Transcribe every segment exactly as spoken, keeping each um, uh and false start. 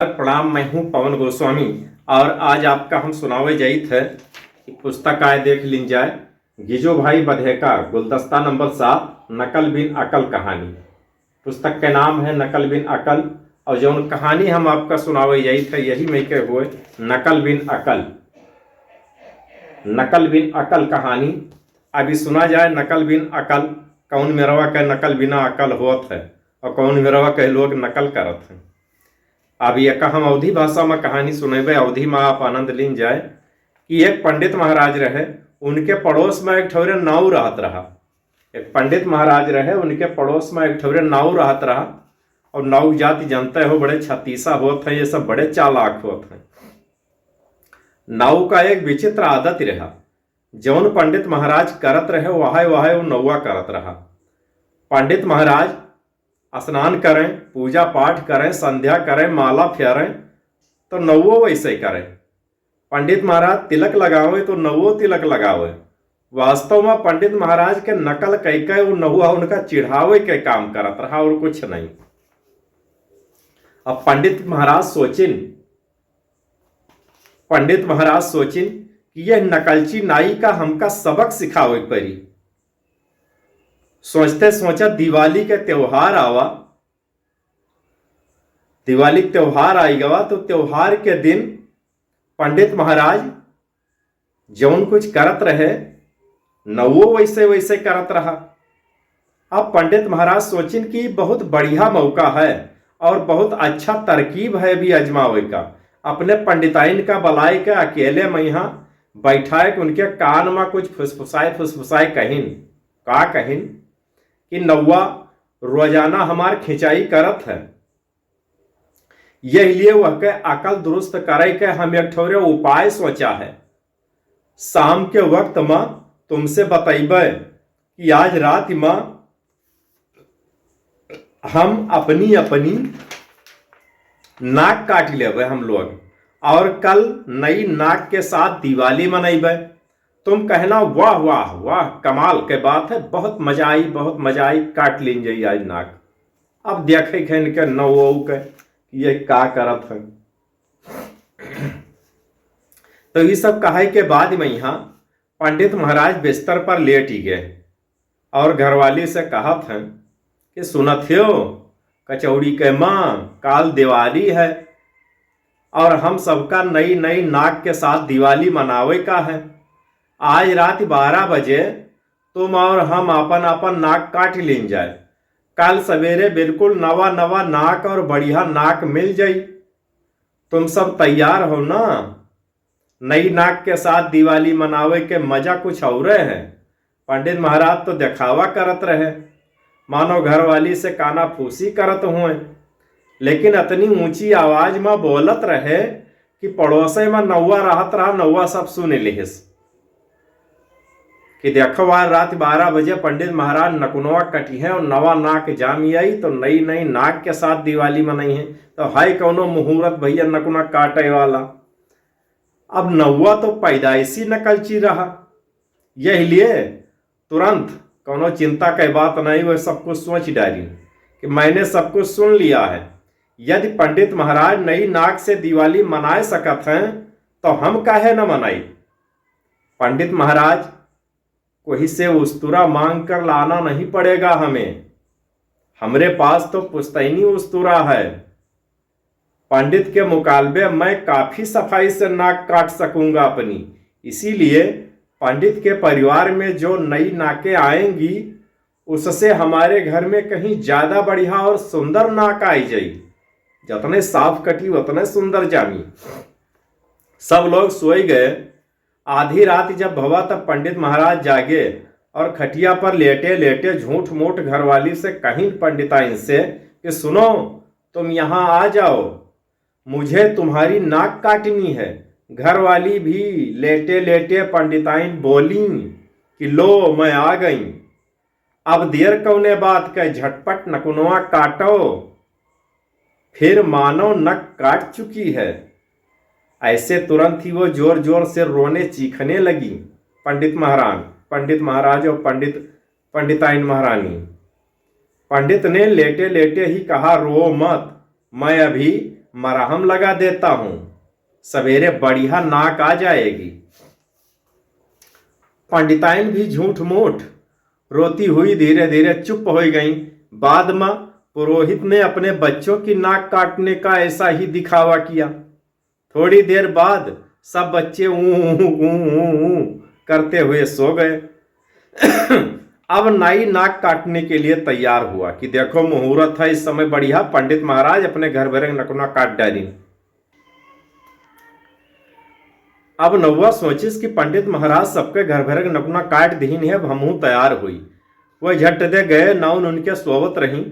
प्रणाम, मैं हूं पवन गोस्वामी और आज आपका हम सुनावे जाइत है कि पुस्तक आए देख लीन जाए, गिजो भाई बधेका, गुलदस्ता नंबर सात, नकल बिन अकल कहानी। पुस्तक के नाम है नकल बिन अकल और जौन कहानी हम आपका सुनावे जाइत है यही में के हुए नकल बिन अकल। नकल बिन अकल कहानी। अभी सुना जाए नकल बिन अकल, कौन मेरवा के नकल बिना अकल होत है और कौन मेरवा के लोग नकल करत हैं। अब एक हम अवधी भाषा में कहानी सुनेबे, अवधी में आप आनंद लीन जाए कि एक पंडित महाराज रहे, उनके पड़ोस में एक ठौरे नाऊ रहत रहा। एक पंडित महाराज रहे, उनके पड़ोस में एक ठौरे नाऊ रहत रहा। और नाऊ जाति जानते हो, बड़े छतीसा होत हैं, ये सब बड़े चालाक होत हैं। नाऊ का एक विचित्र आदत रहा, जौन पंडित महाराज करत रहे, वहाय वहाय वो नौवा करत रहा। पंडित महाराज स्नान करें, पूजा पाठ करें, संध्या करें, माला फेरें, तो नौवो वैसे करें। पंडित महाराज तिलक लगावे, तो नौवो तिलक लगावे। वास्तव में पंडित महाराज के नकल कई कई वो नौवा उनका चिढ़ावे के काम करत रहा और कुछ नहीं। अब पंडित महाराज सोचिन, पंडित महाराज सोचिन कि यह नकलची नाई का हमका सबक सिखावे के पड़ी। सोचते सोचत दिवाली के त्योहार आवा, दिवाली के त्योहार आई गवा, तो त्योहार के दिन पंडित महाराज जौन कुछ करत रहे, नौवो वैसे वैसे करत रहा। अब पंडित महाराज सोचिन कि बहुत बढ़िया मौका है और बहुत अच्छा तरकीब है भी आजमावे का। अपने पंडिताइन का बलाए के अकेले में यहाँ बैठाए के उनके कान में कुछ फुसफुसाए फुसफुसाए कहिन। का कहिन कि नौवा रोजाना हमार खिंचाई करत है, यह लिए वह के अकल दुरुस्त करे के हम एक ठौरे उपाय सोचा है। शाम के वक्त में तुमसे बतैबे कि आज रात में हम अपनी अपनी नाक काट लेबे हम लोग और कल नई नाक के साथ दिवाली मनैबे। तुम कहना, "वाह, वाह, वाह, कमाल के बात है, बहुत मजा आई, बहुत मजा आई, काट लीन जाई आज नाक।" अब देखे खे इनके नौ के ये का करत है। तो ये सब कहे के बाद में यहाँ पंडित महाराज बिस्तर पर लेट ही गए और घरवाली से कहत हैं कि, "सुनत हो कचौड़ी के माँ, काल दिवाली है और हम सबका नई नई नाक के साथ दिवाली मनावे का है। आज रात बारह बजे तुम और हम आपन आपन नाक काट लीन जाए। काल सवेरे बिल्कुल नवा नवा नाक और बढ़िया नाक मिल जाई। तुम सब तैयार हो ना? नई नाक के साथ दिवाली मनावे के मजा कुछ औरे है।" पंडित महाराज तो देखावा करत रहे, मानो घरवाली से कानाफूसी करत हुए, लेकिन अतनी ऊंची आवाज में बोलत रहे कि पड़ोसे में नौवा रहत रहा, नौवा सब सुन लिहिस। कि देखो, आज रात बारह बजे पंडित महाराज नकुनवा कटिहैं और नवा नाक जामी आई, तो नई नई नाक के साथ दिवाली मनइहैं। तो है कौनो मुहूर्त भैया नकुना काटे वाला। अब नौवा तो पैदाइशी नकलची रहा, यही लिए तुरंत कौनो चिंता के बात नहीं, वह सब कुछ सोच डारी कि मैंने सब कुछ सुन लिया है। यदि पंडित महाराज नई नाक से दिवाली मनाए सकत हैं, तो हम काहे न मनाई? पंडित महाराज, कोई से उस्तुरा मांग कर लाना नहीं पड़ेगा हमें। हमरे पास तो पुश्तैनी उस्तुरा है। पंडित के मुकालबे मैं काफी सफाई से नाक काट सकूंगा अपनी। इसीलिए पंडित के परिवार में जो नई नाकें आएंगी, उससे हमारे घर में कहीं ज्यादा बढ़िया और सुंदर नाक आई जाई। जतने साफ कटी, उतने सुंदर जामी। सब लोग सोए गए। आधी रात जब भवा, तब पंडित महाराज जागे और खटिया पर लेटे लेटे झूठ मूठ घरवाली से कहिन पंडिताइन से कि, "सुनो, तुम यहाँ आ जाओ, मुझे तुम्हारी नाक काटनी है।" घरवाली भी लेटे लेटे पंडिताइन बोली कि, "लो, मैं आ गई।" अब देर कौने बात का, झटपट नकुनवा काटो, फिर मानो नक काट चुकी है। ऐसे तुरंत ही वो जोर जोर से रोने चीखने लगी। पंडित महारान, पंडित महाराज और पंडित, पंडिताइन महारानी। पंडित ने लेटे लेटे ही कहा, "रो मत, मैं अभी मरहम लगा देता हूँ, सवेरे बढ़िया नाक आ जाएगी। पंडिताइन भी झूठ मूठ रोती हुई धीरे धीरे चुप हो गईं। बाद में पुरोहित ने अपने बच्चों की नाक काटने का ऐसा ही दिखावा किया। थोड़ी देर बाद सब बच्चे ऊँ, ऊँ, ऊँ, ऊँ, ऊँ करते हुए सो गए। अब नाई नाक काटने के लिए तैयार हुआ कि देखो, मुहूर्त है, इस समय बढ़िया पंडित महाराज अपने घर भरे नकुना काट डाली। अब नौवा सोचिस कि पंडित महाराज सबके घर भरे नकुना काट दीन है, अब हमहूँ तैयार हुई। वह झट दे गए, नाउन उनके सोवत रही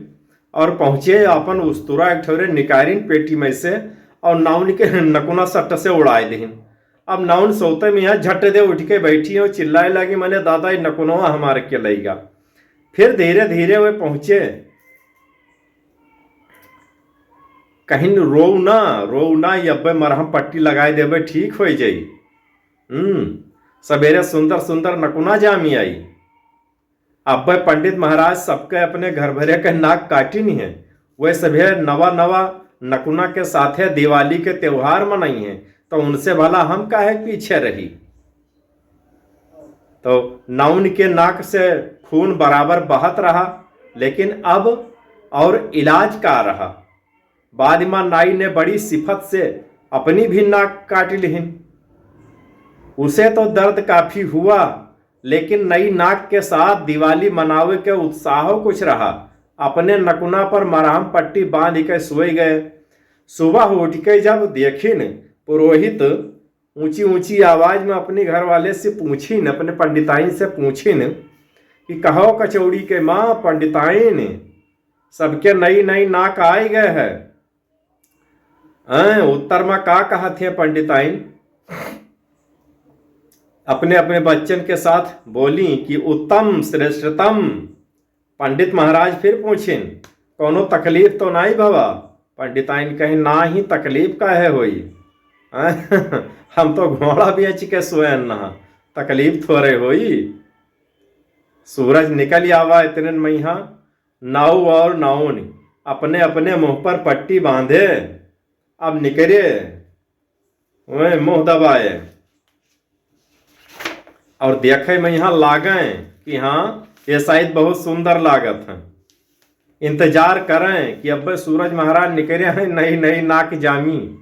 और पहुँचे, अपन उस्तुरा एक ठौरे निकारिन पेटी में से और नाउन के नकुना सट्ट से उड़ाए दीन। अब नाउन सोते में यहाँ झट दे उठ के बैठी और चिल्लाए लगी, "मने दादा, ई नकुनवा हमारे के लइगा।" फिर धीरे धीरे वे पहुँचे। कहिन, "रोऊ ना, रोऊ ना, ई अब्बे मरहम पट्टी लगाए देबे, ठीक हो जाई। हम्म, सवेरे सुंदर सुंदर नकुना जामी आई।" अब्बे पंडित महाराज सबके अपने घर भरे के नाक काटिन है, वे सभे नवा नवा नकुना के साथे दिवाली के त्योहार मनई हैं, तो उनसे भला हम काहे पीछे रही? तो नाउन के नाक से खून बराबर बहत रहा, लेकिन अब और इलाज का रहा? बाद में नाई ने बड़ी सिफत से अपनी भी नाक काट लिहिन। उसे तो दर्द काफी हुआ, लेकिन नई नाक के साथ दिवाली मनावे के उत्साह कुछ रहा। अपने नकुना पर मरहम पट्टी बांध के सोए गए। सुबह उठ के जब देखिन, पुरोहित ऊंची ऊंची आवाज में अपने घर वाले से पूछिन, अपने पंडिताइन से पूछिन कि "कहो कचौड़ी के माँ पंडिताइन, सबके नई नई नाक आए गए है, हैं, उत्तर में का कहत है पंडिताइन?" अपने अपने बच्चन के साथ बोली कि "उत्तम श्रेष्ठतम।" पंडित महाराज फिर पूछिन, "कौनो तकलीफ तो नाई भवा?" पंडिताइन कहे, "ना ही, तकलीफ काहे होई? हैं? हम तो घोड़ा बेच के सोएन ना, तकलीफ थोड़े होई।" सूरज निकल आवा इतने मइहा नाऊ और नाउन अपने अपने मुंह पर पट्टी बांधे। अब निकरे, वह मुंह दबाए और देखे में यहाँ लागे कि हाँ, ये शायद बहुत सुंदर लागत है। इंतजार करें कि अब्बे सूरज महाराज निकरे हैं, नई नई नाक जामी।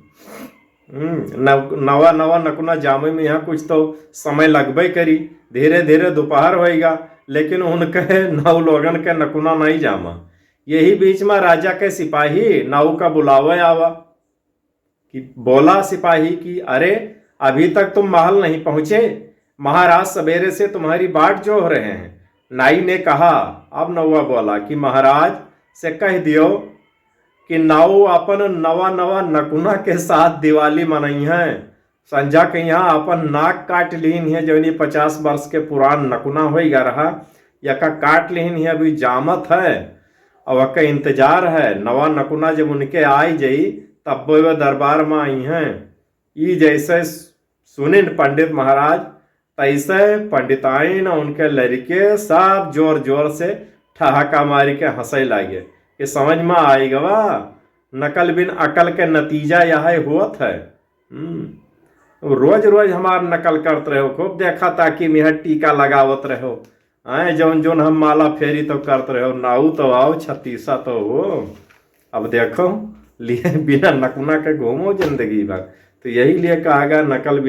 हम्म, नव-, नवा नवा नकुना जामे में यहाँ कुछ तो समय लगबे करी। धीरे धीरे दोपहर होएगा, लेकिन उनके नौ लोगन के नकुना नहीं जामा। यही बीच में राजा के सिपाही नाऊ का बुलावे आवा कि बोला सिपाही कि "अरे, अभी तक तुम महल नहीं पहुंचे, महाराज सवेरे से तुम्हारी बाट जोह रहे हैं।" नाई ने कहा, अब नौवा बोला कि "महाराज से कह दियो कि नाऊ अपन नवा नवा नकुना के साथ दिवाली मनई हैं। संझा के यहाँ अपन नाक काट लीन है, जौन ई पचास वर्ष के पुरान नकुना होइगा रहा, यका काट लीन है, अभी जामत है, और वका इंतजार है, नवा नकुना जब उनके आई जाई, तब वे दरबार में आई हैं।" ई जैसे सुनिन पंडित महाराज, तैसे पंडिताइन उनके लड़के सब जोर जोर से ठहाका मारी के हंसे लागे कि समझ में आई गवा, नकल बिन अकल के नतीजा यह होत है। हम्म, रोज रोज हमार नकल करत रहो, खूब देखा ताकि मिहर टीका लगावत रहो, आए जौन जौन हम माला फेरी तो करत रहो, नाऊ तो आओ छत्तीसा तो हो। अब देखो, लिए बिना नकुना के घूमो जिंदगी भर। तो यही लिए कहा गया, नकल